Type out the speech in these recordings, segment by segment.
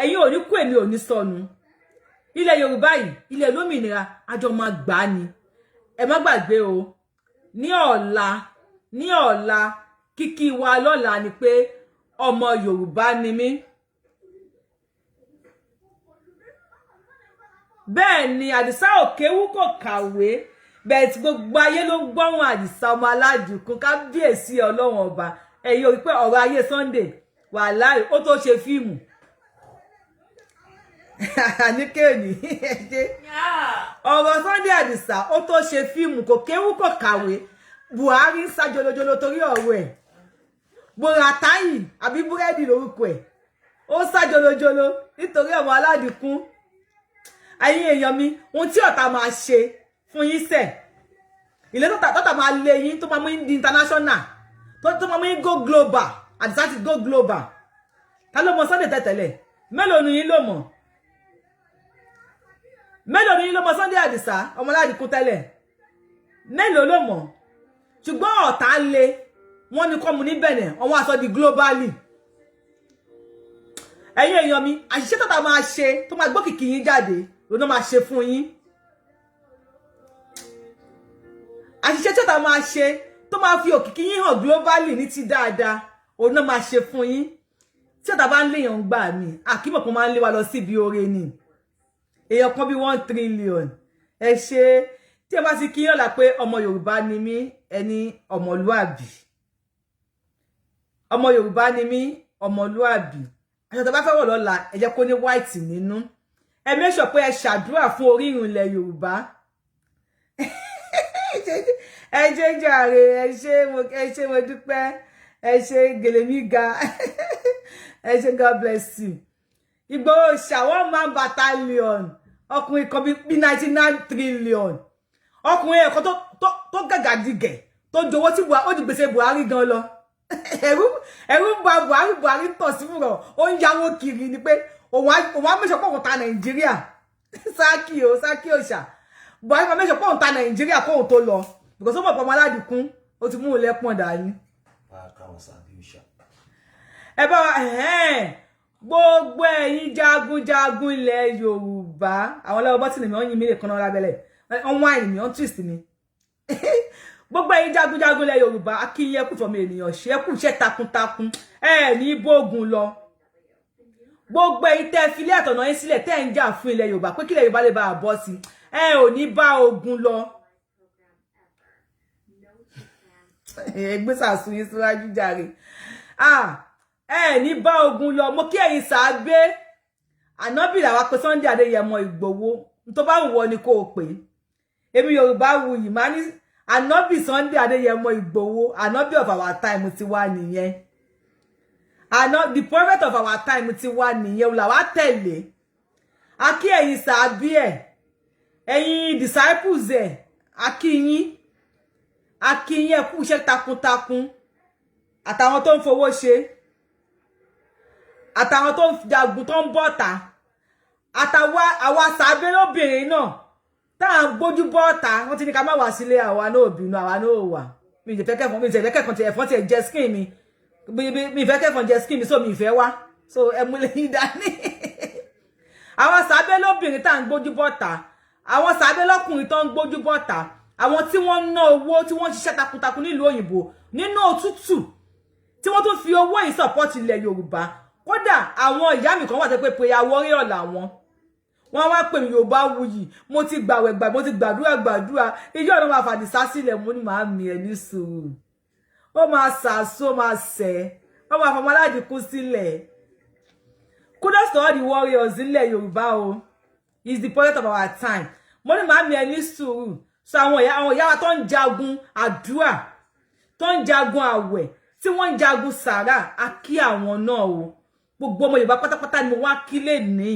Ẹ̀yin ò ní kú, èmi ò ní sọnù. Ilẹ̀ Yorùbá yìí, ilẹ̀ olómìnira, àjọ máa gbà á ni. Ẹ má gbàgbé o, ní ọ̀la, ní ọ̀la, kíkí wa lọ́la ni pé ọmọ Yorùbá ni mí. Bẹ́ẹ̀ ni Àdìsá ò kéwú, kò kàwé, bẹ́ẹ̀ tí gbogbo ayé ló ń gbọ́hùn Àdìsá ọmọ aládùnkún. Kábíyèsí Ọlọ́run ọba. Ẹ̀yin ò rí pé ọ̀rọ̀ ayé Sunday, wàláì, ó tó ṣe fíìmù àníkéènì. Ọ̀rọ̀ Sunday Àdìsá, ó tó ṣe fíìmù. Kò kéwú, kò kàwé. Buhari ń sá jolojolo torí ọ̀rọ̀ ẹ̀. Buratai àbí búrẹ́dì lórúkọ ẹ̀, ó sá jolojolo nítorí ọmọ aládìkún. Ẹ̀yin èèyàn mi, ohun tí ọ̀tá máa ṣe fún yín sẹ̀, ilé tọ́tà máa lé yín, tó máa mú yín di international, tó máa mú yín go global. Àdìsá ti go global. Ta ló mọ Sunday tẹ́tẹ̀lẹ̀? Mélòó ni yín ló mọ̀? Mélòó ni yín ló mọ̀ Sunday Àdìsá ọmọ aládìkún tẹ́lẹ̀? Mélòó ló mọ̀? Ṣùgbọ́n ọ̀tá le wọ́n ní kọ́mu ní Benin, wọ́n aṣọ di globally. Ẹ̀yin èèyàn mi, àṣìṣe tọ́ta máa ṣe tó máa gbókìkí yín jáde ló náà máa ṣe fún yín. Àṣìṣe tọ́ta máa ṣe tó máa fi òkìkí yín hàn globally ní ti dáadáa, òun náà máa ṣe fún yín. Tí ọ̀tá bá ń léèyàn gbà mí, àkímọ̀ kan máa ń lé wa lọ síbi oore ni. Èèyàn kan bí 1 trillion. Ẹ ṣe tí ẹ bá ti kí yàn là pé ọmọ Yorùbá ni mí, ẹni ọmọlúàbí. Ọmọ Yorùbá ni mí, ọmọlúàbí. Aṣọ tó bá fẹ́ wọ̀ lọ́la, ẹ jẹ́ kó ní white nínú. Ẹ make sure pé ẹ ṣàdúrà fún orírun ilẹ̀ Yorùbá. Ẹ ṣé jàre, ẹ ṣé, ẹ ṣé, mo dúpẹ́. Ẹ ṣé, gèlèmí ga. Ẹ ṣé, God bless you. Ìgbòho ṣà, one man battalion, ọkùnrin kan bí 99 trillion. Ọkùnrin ẹ̀kọ́ tó gàgà dìgẹ̀, tó jowó tí ó di gbèsè Buhari gan lọ. Ẹ̀rù ń ba Buhari. Buhari ń tọ̀ sí fúnra, ó ń yáwó kiri ni pé òun á mẹ́sàn pé òun ta Nàìjíríà. Sáàkì o, sáàkì òòṣà. Buhari máa mẹ́sàn pé òun ta Nàìjíríà kóun tó lọ, because ó mọ̀ pé ọmọ aládìkún ó ti mú un lẹ́pọ̀n dání. Ẹ bá wa gbogbo ẹ̀yin jagunjagun ilẹ̀ Yorùbá, àwọn ọlọ́wọ́ bọ́tìnì mi, wọ́n yin mi lè kanná lábẹ́lẹ̀, wọ́n wáìnì mi, wọ́n twist mi. Gbogbo ẹ̀yin jagunjagun ilẹ̀ Yorùbá, akínyẹ kù fọmọ ènìyàn ṣe, kù iṣẹ́ takuntakun. Ẹ ní bógun lọ. Gbogbo ẹ̀yin tẹ́ filé àtọ̀nà yín sílẹ̀, tẹ́ ń jà fún ilẹ̀ Yorùbá pé kílẹ̀ Yorùbá lè bá a bọ́ sí, ẹ ò ní bá ogun lọ. Ẹ gbé sàsùn yín síwájú jàre. Ẹ ní bá ogun lọ. Mo kí ẹ̀yin sàágbé ànábì làwa pé Sunday Adéyẹmọ Ìgbòho. Tó bá wù ọ́ ni kó o pè èmi Yorùbá wuyì máa ní ànábì Sunday Adéyẹmọ Ìgbòho. Ànábì of our time ti wá nìyẹn. Àná the prophet of our time ti wá nìyẹn làwa tẹ̀lé. A kí ẹ̀yin sàábí ẹ̀, ẹ̀yin disciples ẹ̀, a kí yín, a kí yín, ẹ kú iṣẹ́ takuntakun. Àtàwọn tó ń fowó ṣe, àtàwọn tó ń jagun, tó ń bọ̀ta, àtàwọn àwa sàábé lóbìnrin náà tá à ń gbójú bọ́ta, wọ́n ti ní ká má wá sílé. Àwa náà bínú, àwa náà wà. Mi ì fẹ́ kẹ́fọ́n, mi ì fẹ́ kẹ́fọ́n ti ẹ̀fọ́n ti ẹ̀ jẹ skin mi. Mi ì fẹ́ kẹ́fọ́n jẹ skin mi, so mi ì fẹ́ wá. So ẹ mú lẹ́yìn dání. Àwọn sàábé lóbìnrin tá à ń gbójú bọ́ta, àwọn sàábé lọ́kùnrin tó ń gbójú bọ́ta, àwọn tí wọ́n ń ná owó, tí wọ́n ń ṣiṣẹ́ takuntakun nílùú òyìnbó nínú òtútù, tí wọ́n tún fi owó yìí support ilẹ̀ Yorùbá. Kódà àwọn ìyá mi kan wà tó pé prayer warrior làwọn. Wọ́n wá pè mí, "Yorùbá wuyì, mo ti gbàwẹ̀ gbà, mo ti gbàdúrà gbàdúrà, ijó ọ̀nà máa fàdísá sílẹ̀." Mo ní màá mi ẹ̀ ní sùúrù, ó máa sàásó, ó máa sẹ̀, ó máa fọmọ aládìkú sílẹ̀. Kudos to all the warriors nílẹ̀ Yorùbá o. He is the prophet of our time. Mo ní màá mi ẹ̀ ní sùúrù. So àwọn ìyá wa tó ń jagun àdúrà, tó ń jagun àwẹ̀, tí wọ́n ń jagun sàrà, á kí àwọn náà o. Gbogbo ọmọ Yorùbá pátápátá ni mo wá kí lè ní.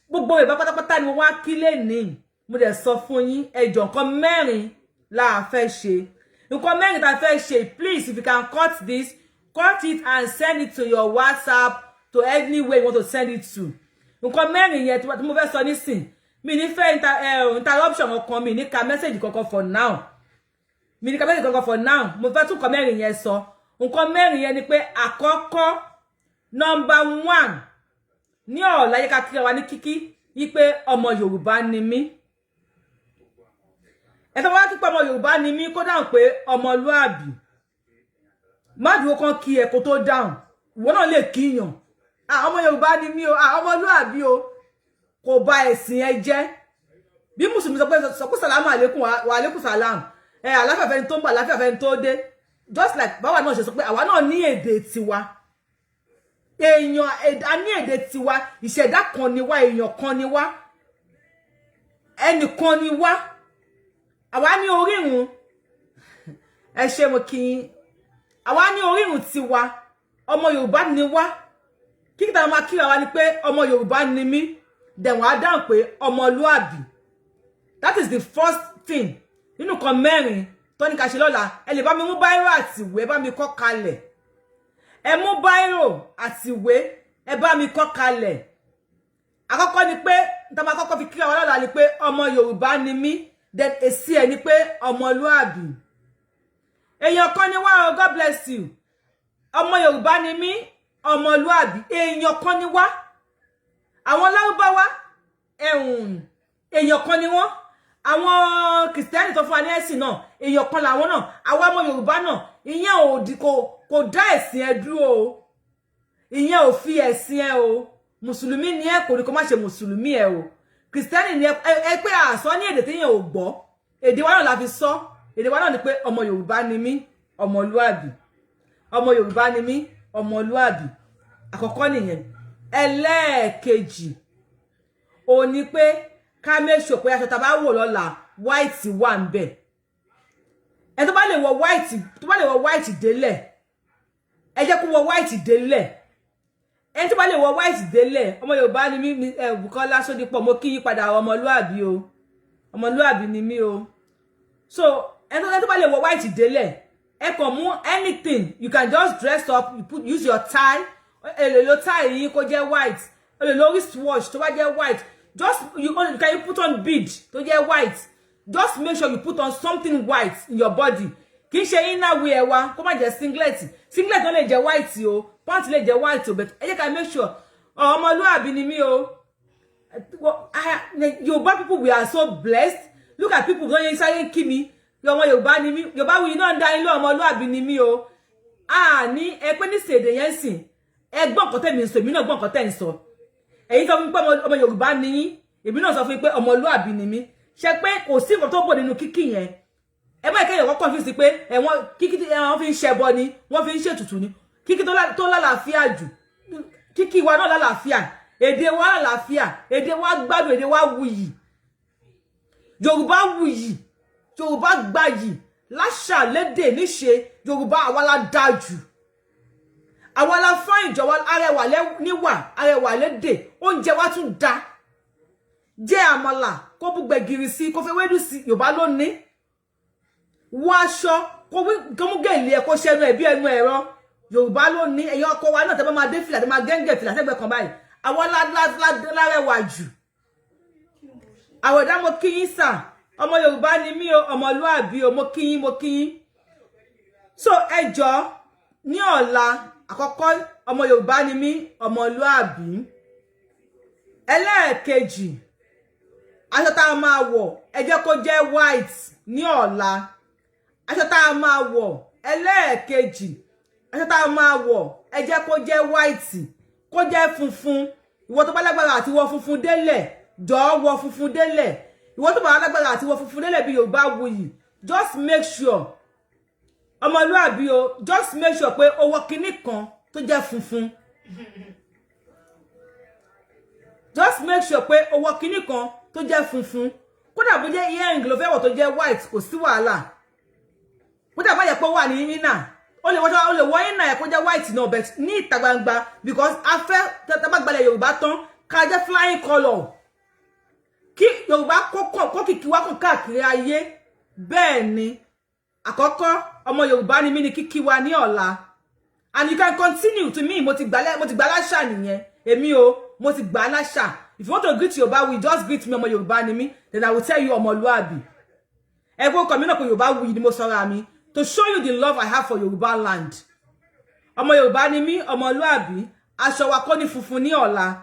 Gbogbo Yorùbá pátápátá ni mo wá kí lè ní. Mo dẹ̀ sọ fún yín, ẹjọ́, nǹkan mẹ́rin la fẹ́ ṣe. Nǹkan mẹ́rin tá fẹ́ ṣe. Please, if you can cut this, cut it and send it to your WhatsApp, to anywhere you want to send it to. Nǹkan mẹ́rin yẹn tí mo fẹ́ sọ nísìn, mi ní fẹ́ interruption kankan, mi ní ka message kankan for now, mi ní ka message kankan for now. Mo fẹ́ tún nǹkan mẹ́rin yẹn sọ. Nǹkan mẹ́rin yẹn ni pé, àkọ́kọ́, number one, Ní ọ̀la, yẹ ká kíra wa ní kíkí wípé ọmọ Yorùbá ni mí. Ẹ tó wá kí pé ọmọ Yorùbá ni mí, kó dáhùn pé ọmọlúàbí. Má dúró kán kí ẹ kó tó dáhùn. Ìwọ náà lè kíyàn, ọmọ Yorùbá ni mí o, ọmọlúàbí o. Kò bà ẹ̀sìn ẹ jẹ́. Bí Mùsùlùmí sọ pé sàlámù àlékún, wà àlékún sàlámù ẹ, àláfíà fẹ́ni tó ń bọ̀, àláfíà fẹ́ni tó dé. Just like báwa náà ṣe sọ pé àwa náà ní èdè tiwa, èèyàn a ní èdè tiwa. Ìṣẹ̀dá kan ni wá, èèyàn kan ni wá, ẹnìkan ni wá. Àwa ní orírun. Ẹ ṣé, mo kí yín. Àwa ní orírun tiwa. Ọmọ Yorùbá ni wá. Kíkí tá a máa kíra wa ni pé ọmọ Yorùbá ni mí, then wàá dáhùn pé ọmọlúàbí. That is the first thing nínú kan mẹ́rin tó ní ká ṣe lọ́la. Ẹ lè bá mi mú biro àti ìwé, bá mi kọ kalẹ̀. Ẹ mú biro àti ìwé, ẹ bá mi kọ kalẹ̀. Àkọ́kọ́ ni pé níta máa kọ́kọ́ fi kíra wa lọ́la ni pé ọmọ Yorùbá ni mí. Then èsì ẹ̀ ni pé ọmọlúàbí. Èèyàn kan ni wá o. God bless you. Ọmọ Yorùbá ni mí, ọmọlúàbí. Èèyàn kan ni wá. Àwọn Lárúbáwá ẹ̀hùn, èèyàn kan ni wọ́n. Àwọn Kìrìsìtẹ́nì tó fún wa ní ẹ̀sìn náà, èèyàn kan làwọn náà. Àwa ọmọ Yorùbá náà, ìyẹn ò di kò dá ẹ̀sìn ẹ dúró o. Ìyẹn ò fi ẹ̀sìn ẹ o. Mùsùlùmí ni ẹ, kò ní kó má ṣe mùsùlùmí ẹ o. Kìrìsìtẹ́nì ni ẹ. Pé àsọ ní èdè téèyàn ò gbọ́, èdè wa náà la fi sọ. Èdè wa náà ni pé ọmọ Yorùbá ni mí, ọmọlúàbí. Ọmọ Yorùbá ni mí, ọmọlúàbí. Àkọ́kọ́ nìyẹn. Ẹlẹ́ẹ̀kejì ò ní pé ká make sure pé aṣọ tá a bá wọ̀ lọ́la, white wà ń bẹ̀. Ẹ tó bá lè wọ white, tó bá lè wọ white délẹ̀, ẹ jẹ́ kó wọ white délẹ̀. Ẹni tó bá lè wọ white délẹ̀. Ọmọ Yorùbá ni mí. Ẹ Bùkọ́lá Sódípọ̀, mo kí yín padà. Ọmọlúàbí o, ọmọlúàbí ni mí o. So ẹni tó bá lè wọ white délẹ̀, ẹ kàn mú anything. You can just dress up. You put, use your tie. Ẹ lè lo tie yín kó jẹ́ white. Ẹ lè lo wristwatch tó bá jẹ́ white. Just you can you put on bead tó jẹ́ white. Just make sure you put on something white in your body. Kì í ṣe inner wear wa, kó má jẹ́ singlet. Singlet náà lè jẹ́ white o, pant lè jẹ́ white o, but ẹ jẹ́ ká make sure. Ọmọlúàbí ni mí o. Yorùbá people, we are so blessed. Look at people tó yẹ sáré kí mi. Ọmọ Yorùbá ni mí. Yorùbá wuyi náà ń dá ilé. Ọmọlúàbí ni mí o. A ní ẹ pé ní sèdè yẹn sìn, ẹ gbọ́ nǹkan tẹ̀mí ń sọ, èmi náà gbọ́ nǹkan tẹ̀ ń sọ. Ẹ̀yin sọ fún mi pé ọmọ Yorùbá ni yín, èmi náà sọ fún mi pé ọmọlúàbí ni mí. Ṣe pé kò sí nǹkan tó bọ̀ nínú kíkì yẹn? Ẹ má kẹ́yìn kọ́kọ́ fi sí pé ẹ̀wọ̀n kíkí wọ́n fi ń ṣẹbọ ni, wọ́n fi ń ṣètùtù ni. Kíkí tó lálàáfíà jù, kíkí wa náà lálàáfíà, èdè wa lálàáfíà, èdè wa gbádùn, èdè wa wuyì. Yorùbá wuyì, Yorùbá gbayì láṣà, lédè, níṣe. Yorùbá, àwa la dáa jù, àwa la fún ìjọba. Arẹwà níwà, arẹwà lédè, oúnjẹ wa tún da. Jẹ àmàlà, kó bú gbẹ̀gìrì sí, kó fẹ́ wédú sí, Yorùbá ló ní. Wọ aṣọ, kó mú gèlè ẹ, kó ṣẹnu ẹ bí ẹnu ẹ̀rọ, Yorùbá ló ní. Ẹ̀yọ́ ọkọ wa náà, tẹ́ bá máa dé fìlà, tẹ́ máa gẹ́ngẹ̀ fìlà sẹ́gbẹ̀ kan báyìí, àwa lárẹwà jù. Àwẹ̀dá, mo kí yín sà. Ọmọ Yorùbá ni mí o, ọmọlúàbí o. Mo kí yín, mo kí yín. So ẹ jọ̀ọ́, ní ọ̀la, àkọ́kọ́, ọmọ Yorùbá ni mí, ọmọlúàbí. Ẹlẹ́ẹ̀kejì, aṣọ tá a máa wọ̀, ẹ jẹ́ kó jẹ́ white ní ọ̀la. Aṣọ tá a máa wọ̀, ẹlẹ́ẹ̀kejì, aṣọ tá a máa wọ̀, ẹ jẹ́ kó jẹ́ white, kó jẹ́ funfun. Ìwọ tó bá lágbára àti wọ funfun délẹ̀, jọ̀ọ́, wọ funfun délẹ̀. Ìwọ tó bá lágbára àti wọ funfun délẹ̀ bí Yorùbá wuyì, just make sure, ọmọlúàbí o, just make sure pé o wọ kinní kan tó jẹ́ funfun. Just make sure pé o wọ kinní kan tó jẹ́ funfun. Kódà bó jẹ́ earring ló fẹ́ wọ̀ tó jẹ́ white, kò sí wàhálà. Kódà bá yẹ pé ó wà ní inner, ó lè wọ́n, ó lè wọ inner ẹ̀ kó jẹ́ white náà, but ní ìta gbangba, because a fẹ́ tá bá gbalẹ̀ Yorùbá tán, ká jẹ́ flying colour, kí Yorùbá kó kìkì wá kàn káàkiri ayé. Bẹ́ẹ̀ ni. Àkọ́kọ́, ọmọ Yorùbá ni mí ni kíkí wa ní ọ̀la. And you can continue to me. Mo ti gbà láṣà nìyẹn. Èmi o, mo ti gbà láṣà. If you want to greet Yorùbá, we just greet me, ọmọ Yorùbá ni mí, then I will tell you ọmọlúàbí. Ẹgbẹ́ ọkọ mi náà pé Yorùbá wuyi ni mo sọra mi, to show you the love I have for Yorùbá land. Ọmọ Yorùbá ni mí, ọmọlúàbí. Aṣọ wa kọ́ ní funfun ní ọ̀la.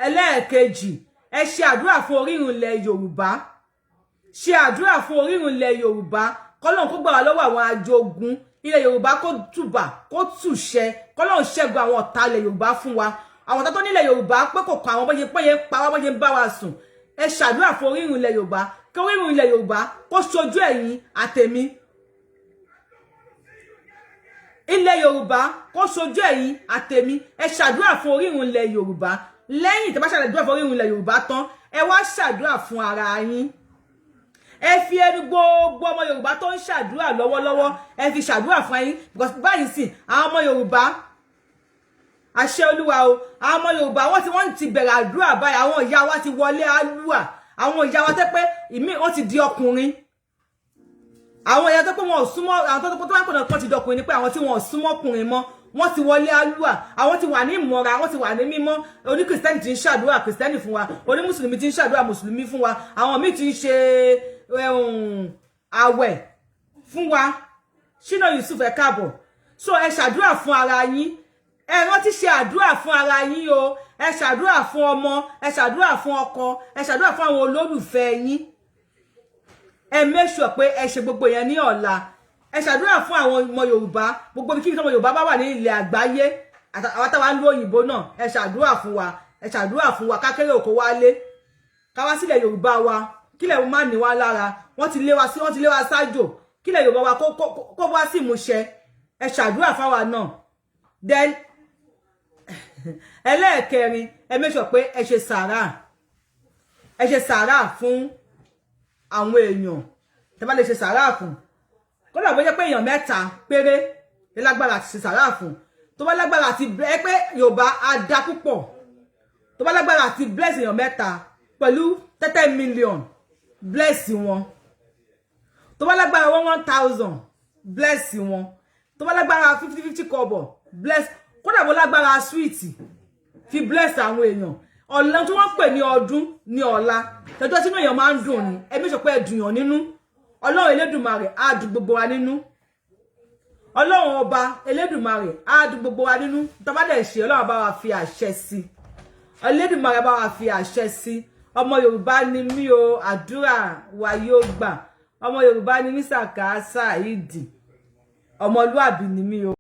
Ẹlẹ́ẹ̀kejì, ẹ ṣe àdúrà fún orírun ilẹ̀ Yorùbá. Ṣe àdúrà fún orírun ilẹ̀ Yorùbá, kọ́lọ́n kó gbà wá lọ́wọ́ àwọn ajogun, ilẹ̀ Yorùbá kó tùbà kó tùṣẹ, kọ́lọ́n ṣẹ́gun àwọn ọ̀tá ilẹ̀ Yorùbá fún wa, àwọn ọ̀tá tó nílẹ̀ Yorùbá pé kò kọ àwọn bó ṣe pé yẹn pa wá, bó ṣe ń bá wa sùn. Ẹ ṣàdúrà fún orírun ilẹ̀ Yorùbá, kí orírun ilẹ̀ Yorùbá kó ṣojú ẹ̀yin àtèmi. Ilẹ̀ Yorùbá kó ṣojú ẹ̀yin àtèmi. Ẹ ṣàdúrà fún orírun ilẹ̀ Yorùbá. Lẹ́yìn tí a bá ṣàdúrà fún orírun ilẹ̀ Yorùbá tán, ẹ wá ṣàdúrà fún ara yín. Ẹ fi ẹnu gbogbo ọmọ Yorùbá tó ń ṣàdúrà lọ́wọ́lọ́wọ́, ẹ fi ṣàdúrà fún yín, because báyìí sì àwọn ọmọ Yorùbá, àṣẹ Olúwa o, àwọn ọmọ Yorùbá wọ́n ti bẹ̀rẹ̀ àdúrà báyìí. Àwọn ìyá wa ti wọlé àlúà. Àwọn ìyá wa tẹ́ pé ìmí wọ́n ti di ọkùnrin, àwọn ìyá tó pé wọn ò súnmọ́, àwọn tó wá pè náà ti dọkùnrin ni pé àwọn tí wọn ò súnmọ́ ọkùnrin mọ́, wọ́n ti wọlé àlúà. Àwọn ti wà ní ìmọ̀ra, wọ́n ti wà ní mímọ́. Oní Kìrìsìtẹ́nì ti ń ṣàdúrà Kìrìsìtẹ́nì fún wa, oní Mùsùlùmí ti ń ṣàdúrà Mùsùlùmí fún wa, àwọn míì ti ń ṣe àwẹ̀ fún wa. Ṣínà Yusuf, ẹ káàbọ̀. So ẹ ṣàdúrà fún ara yín. Ẹ rántí ṣe àdúrà fún ara yín o. Ẹ ṣàdúrà fún ọmọ, ẹ ṣàdúrà fún ọkọ, ẹ ṣàdúrà fún àwọn olólùfẹ́ yín. Ẹ make sure pé ẹ ṣe gbogbo yẹn ní ọ̀la. Ẹ ṣàdúrà fún àwọn ọmọ Yorùbá, gbogbo ibi kíbi tí ọmọ Yorùbá bá wà ní ilẹ̀ àgbáyé, àwọn táwa ń lo òyìnbó náà, ẹ ṣàdúrà fún wa. Ẹ ṣàdúrà fún wa kákéré òkò wálé, ká wá sílẹ̀ Yorùbá wa, kílẹ̀ má ní wá lára. Wọ́n ti lé wa sí, wọ́n ti lé wa sájò. Kílẹ̀ Yorùbá wa kó wá sí ìmúṣẹ. Ẹ ṣàdúrà fáwa náà. Then ẹlẹ́ẹ̀kẹrin, ẹ make sure pé ẹ ṣe sàárà. Ẹ ṣe sàárà fún àwọn èèyàn tẹ́ bá lè ṣe sàárà fún. Kódà bó jẹ́ pé èèyàn mẹ́ta péré lè lágbára àti ṣe sàárà fún. Tó bá lágbára àti ẹ pé Yorùbá á dá púpọ̀, tó bá lágbára àti bless èèyàn mẹ́ta pẹ̀lú 30 million, bless wọn. Tó bá lágbára 1,000, bless wọn. Tó bá lágbára 50 50 kọ́bọ̀, bless. Kódà bó lágbára sweet, fi bless àwọn èèyàn. Ọ̀la tí wọ́n pè ní ọdún ní ọ̀la, tọjọ́ sínú èèyàn máa ń dùn ni. Ẹbí sọ pé ẹdùn nínú. Ọlọ́run Elédùmarè á dùn gbogbo wa nínú. Ọlọ́run Ọba Elédùmarè á dùn gbogbo wa nínú. Tó bá dẹ̀ ṣe, Ọlọ́run bá wa fi àṣẹ sí. Elédùmarè bá wa fi àṣẹ sí. Ọmọ Yorùbá ni mí o, àdúrà wa yóò gbà. Ọmọ Yorùbá ni mí, Sàká Saheed, ọmọlúàbí ni mí o.